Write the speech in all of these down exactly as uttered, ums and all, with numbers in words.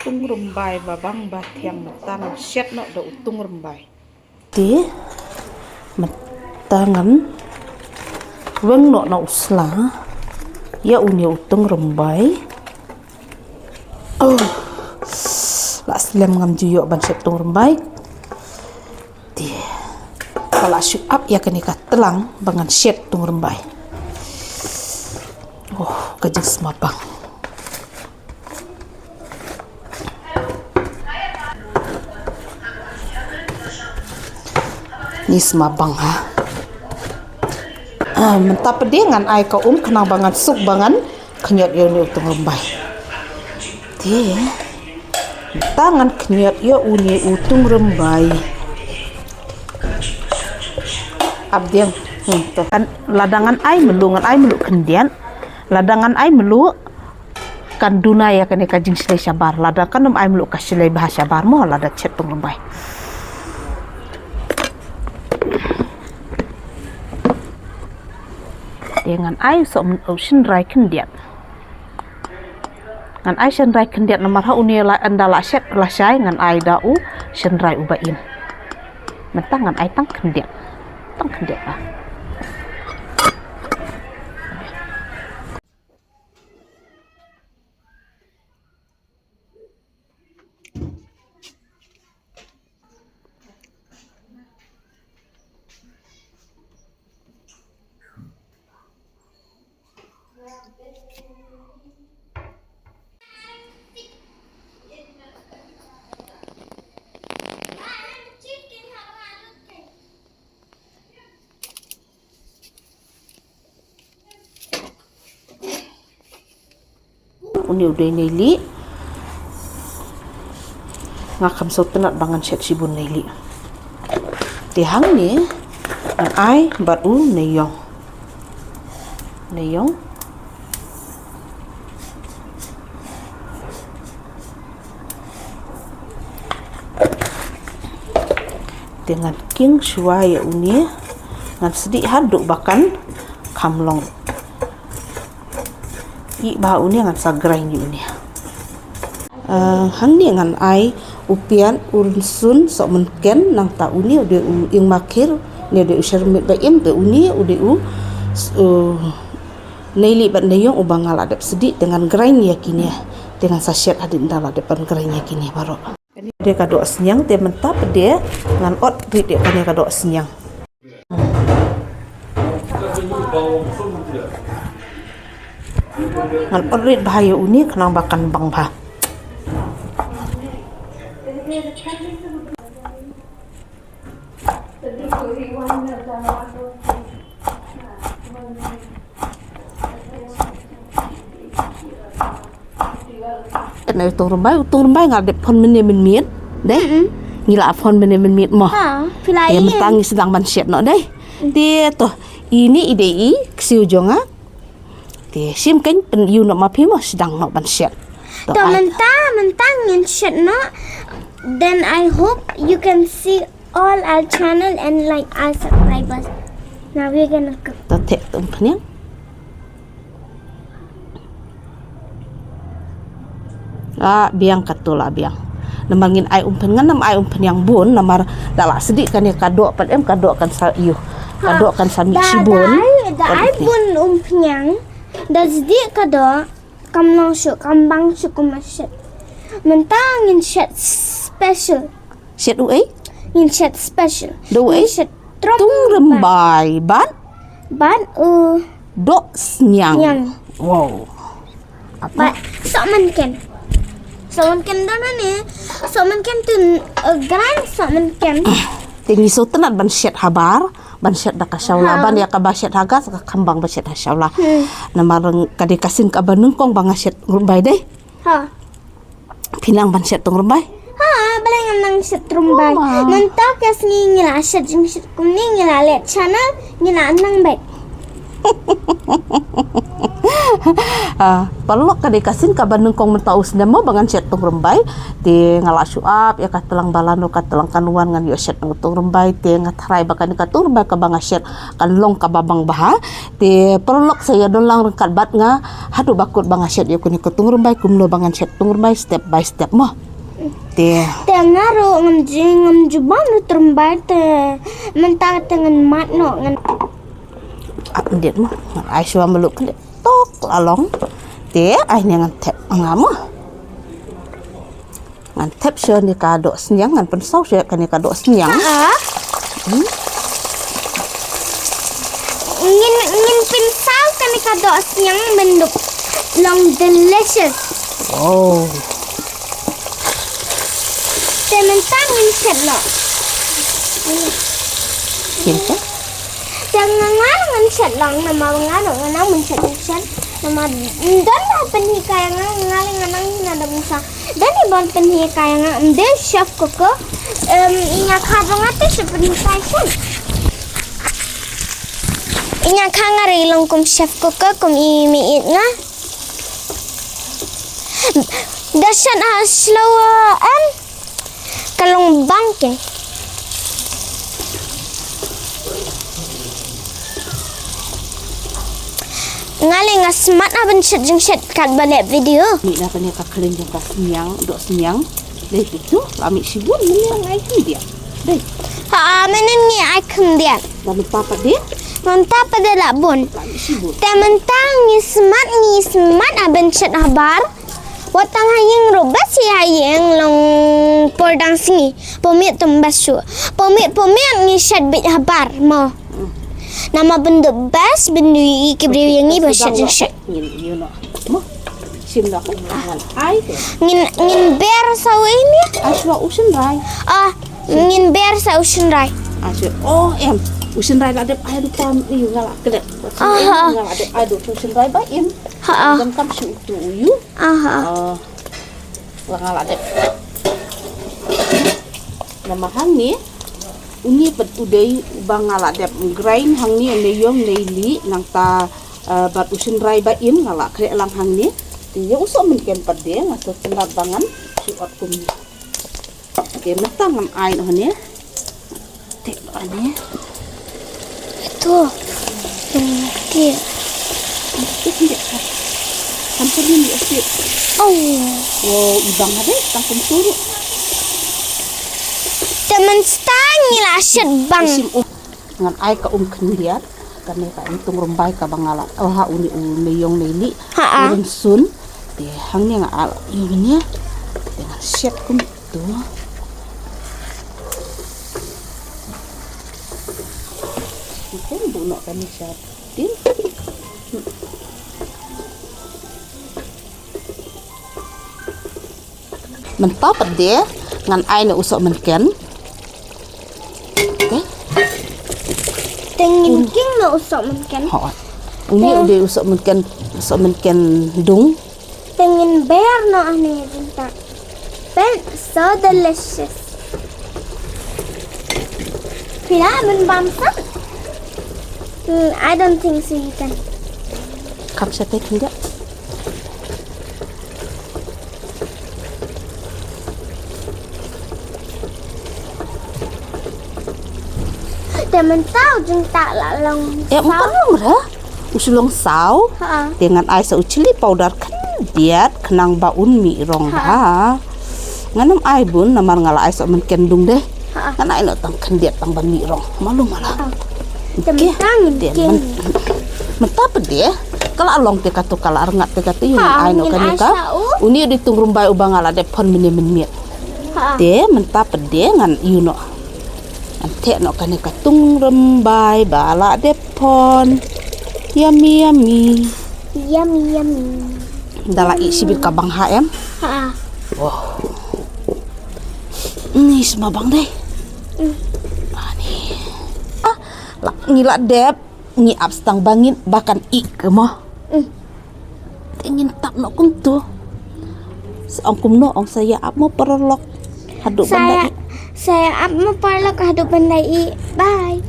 Tung rymbai ba bang ba thiang, mynta ngan shet noh da u tung rymbai. Te mynta ngan weng noh na u sla ïa une u tung rymbai. Oh, la slem ngam ju ïoh ban shet tung rymbai. Te ka la shu ap ïa kane ka tlang ba ngan shet tung rymbai. Oh, ka jingsma bang. Ni sma bang ha. Ah, mynta pat de ngan ai ka um khnang ba ngan suk ba ngan khñiot ïa une u tung rymbai. Te mynta ngan khñiot ïa une u tung rymbai. Ap diang. Hmm, to. Kan lada ngan ai mluh, ngan ai mluh khyndiat. Lada ngan ai mluh, kan duna ïa kane ka jingshlei shabar. Lada kan ym ai mluh ka shlei bha shabar mo, lada shet tung rymbai. Te ngan ai soh, shynrai khyndiat. Ngan ai shynrai khyndiat namar ha une la, ynda la shet la shai, ngan ai da u shynrai uba im. Mynta ngan ai tang khyndiat. Tang khyndiat ba. Une u dei neilieh. Nga kham sngewtynnat ba ngan shet shibun neilieh. Te hangne ngan ai bad u neiong. Neiong. Te ngan king shuwa ïa une, ngan sdieh haduh ba kan kham long. Ih, ba une ngan sa grind ïa une. Eh, hangne ngan ai u piat, u rynsun, sohmynken, nangta une u dei u ing makhir, ne u dei u shermit ba im, te une u dei u, s-, u neilieh bad neiong uba nga la dep sdieh, te ngan grind ïa kine. Te ngan sa shet hadien da la dep ban grind ïa kine baroh. Kane de ka doh sniang, te mynta pat de ngan ot rit ïa kane ka doh sniang. Ngan ot rit bha ïa une khnang ba kan bang bha. Kane u tung rymbai, u tung rymbai nga dep phon mynne mynmiet. Dei? Mm-mm. Ngi la phon mynne mynmiet mo. Ha, phi la ïeng. Te mynta ngi sdang ban shet noh dei. Te to, ine i dei i ksiew jong nga. Te shim kein pyn-ïoh noh ma phi mo, sdang noh ban shet. To, to ai. Mynta, mynta ngin shet noh. Then I hope you can see all our channel and like our subscribers. Now we're gonna cook. To theh to umphniang. Ah, biang kato la biang. Namar ngin ai umphniang, ngam ai umphniang bun, namar da la sdieh kane ka doh pat em ka doh kan sa ïuh. Ka doh kan sa mih shibun. Da ai, da ai bun umphniang. Da sdieh ka doh. Kam long shuh, kam bang shuh, kam shet. Mynta ngin shet special. Shet u ei? Ngin shet special. Da u ei? Ngin shet tung rymbai bad? Bad u doh sniang. Sniang. Wow. Bad sohmynken. Sohmynken da mane? Sohmynken tun, uh, grind sohmynken. Te ngi sngewtynnat ban shet habar. Ban shet da ka shawla, ha, ban ïa kaba shet ha gas ka kham bang ba shet ha shawla. Hmm. Namar ka dei ka sien kaba nyngkong ba nga shet rymbai dei. Ha. Phi nang ban shet tung rymbai? Ha, balei ngan nang shet rymbai. Oh, ma. Mynta ka sngi ngi la shet jingshet kumne, ngi la leh channel, ngi la nang bad. Ah, paralok, ka dei ka sien kaba nyngkong mynta u snem mo ba ngan shet tung rymbai. Te nga la shu ap ïa ka tlang ba lano ka tlang kan wan ngan ïoh shet tung rymbai, te nga tharai ba kane ka tung rymbai kaba nga shet kan long kaba bang bha. Te paralok, sa ïa don lang ryngkat bad nga haduh ba kut ba nga shet ïa kane ka tung rymbai, kumno ba ngan shet tung rymbai step by step mo. Te. Te nga ruh ngam ju, ngam ju bam ruh tung rymbai, te mynta te ngan mad noh, ngan. Ah, ym dei mo, ngan ai shuwa malu ka dei. Tok la long. Te ai ne ngan thep nga mo. Ngan thep shuwa ne ka doh sniang, ngan pynsaw shuwa kane ka doh sniang. Ha. Hmm. Ngin, ngin pynsaw kane ka doh sniang myndup long delicious. Oh. Te mynta ngin shet noh. Ngin shet? Te nga nga ngan shet lang namar nga ruh nga nang mynshet mynshet. Namar don ba pynhikai nga, nga leh nga nang na dam sa. Don ba pynhikai nga, ym dei chef cooker. Em, ïa nga kha ba nga te shu pynhikai shet. Ïa nga kha nga ruh long kum chef cooker kum i mei ïeit nga. Da shet ha slower em. Ka long bang ke. Nga leh nga smat ha ban shet jingshet kat ba leh video. Mih na kane ka khlem jong ka sniang, doh sniang. Dei tu, la mih shibun, mih na ngai khyndiat. Dei. Ha, mynnin ngi ai khyndiat. Ba mynta pat de? Mynta pat de la bun. La mih shibun. Te mynta ngi smat, ngi smat ha ban shet habar. Wat tang ha ïing ruh bad shi ha ïing long por dang sngi. Por miet tum bad shu. Por miet, por miet ngi shet beit habar mo. Namar ban duh best ban duh ïa ki briew ïa ngi ba shet jingshet. Ngin ïa noh. Mo. Shim noh ka ngan ai te. Ngin, ngin ber sa u ini. Ai shuwa u shynrai. Ah, ngin ber sa u shynrai. Ai shuwa. Oh, em. U shynrai la dep ai du tam ïa nga la klet. Ah, ha. Nga la dep ai du u shynrai ba im. Ha, ah. Donkam shu utu u ïu. Aha. Ah, la nga la dep. Namar hangne, uni pat u dei uba nga la dep grind hangne, ne ïong ne li nangta, ah, bad u shynrai ba im nga la khreh lang hangne. Te ïa u sohmynken pat de nga sa tynat ba ngan shu ot kum. Te mynta ngam ai noh ne. Te ba ne. Ito. Te. Kan pun ni esti. Oh. Wow, ibang ada tang kum turu. Te mynta ngi la shet bang. Isim um. Ngan ai ka um khyndiat. Kane ka um tung rymbai kaba nga la. Oh, ha uni u mei ïong ne li. Ha, ah. Urun sun. Te hangne nga al ïong ne. Te ngan shet kum tu. Ito, buh noh kane sha tin. Mynta pat de ngan ai ne u sohmynken. Te. Te ngin king ne u sohmynken. Ho. Uni u dei u sohmynken, u sohmynken dung. Te ngin ber noh ane jingta. Pen so delicious. Phi lah ban bam sa? Hmm, I don't think so you can. Kam sha te khyndiat. Te mynta u jingtah la long. Eh, saw. Mynta long re. U shu long saw. Ha. Te ngan ai sa u chili powder khyndiat khnang ba un mih rong. Ha. Ngan ym ai bun namar nga la ai sohmynken dung de. Ha. Ngan ai noh tang khyndiat tang ba mih rong. Malu mala. Ha. Te mynta ngin king. Mynta pat de ka la long te katu ka la rngat te katu ïa ngin ai noh kane ka. Uni u dei tung rymbai uba nga la dep phon mynne mynmiet. Ha. Te mynta pat de ngan ïa noh. Ngan theh noh kane ka tung rymbai ba la dep phon. Yummy, yummy. Yummy, yummy. Da la ih shibit ka bang ha em? Ha. Wow. Ni sma bang dei. Ani. Ah, la ngi la dep. Ngi ap stang ba ngin ba kan ih ke mo. Mm. Te ngin tap noh kumtu. Sa ong kumno ong sa ïa ap mo paralok. Haduh ban da ih. Sa ïa ap mo paralok haduh ban da ih. Bye.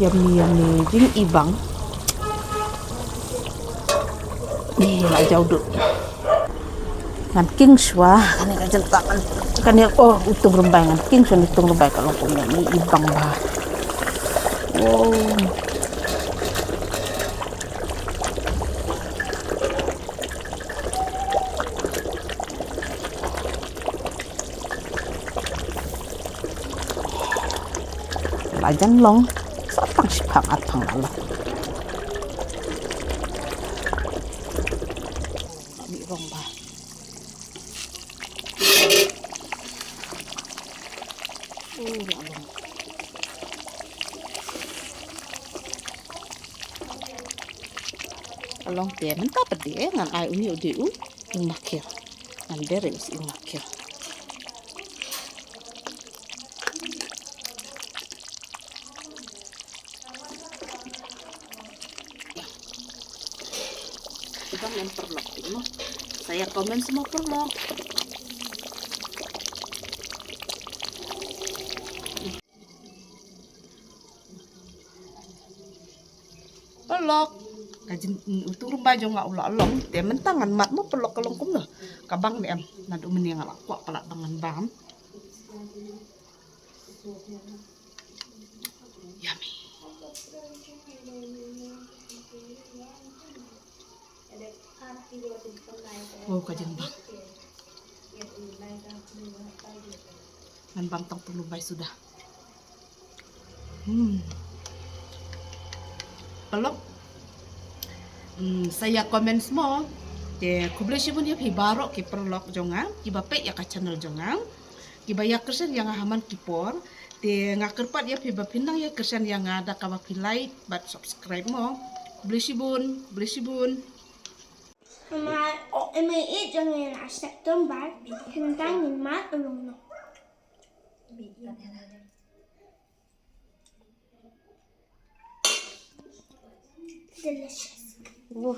Yummy, yummy, jingibang. Ni la jaw dut. Ngan king shuwa, kane ka jingtang, kane, oh, utung rymbai ngan king shuwa, utung rymbai ka long kumne, ni ibang bha. Wow. La jan long, sa tang shiphang arphang la long. Ni rong ba. Oh, la long. Ka long te mynta pat de ngan ai uni u de u ing makhir. Ngan bere u ing makhir. Ibang em paralok mo. Sa ïa comment mo paralok. Paralok. Ka jin, mm, utung rymbai jong nga u la long. Te mynta ngan mad mo paralok ka long kumno. Ka bang ne em. Naduh mynne nga la kwah palat ba ngan bam. Yummy. Oh, ka jingbam. Ngan bam tang tang bai suda. Hmm. Paralok. Hmm, sa ïa comment mo. Te khublei shibun ïa phi baroh ki paralok jong nga, kiba peit ïa ka channel jong nga. Kiba ïa kyrshan ïa nga ha man ki por. Te nga kyrpad ïa phi ba phin nang ïa kyrshan ïa nga da kaba phi like bad subscribe mo. Khublei shibun, khublei shibun. Mama, oh, ema i jong ngi na sek tom bai, hentang ni mat ulung no. Delicious. Wuh.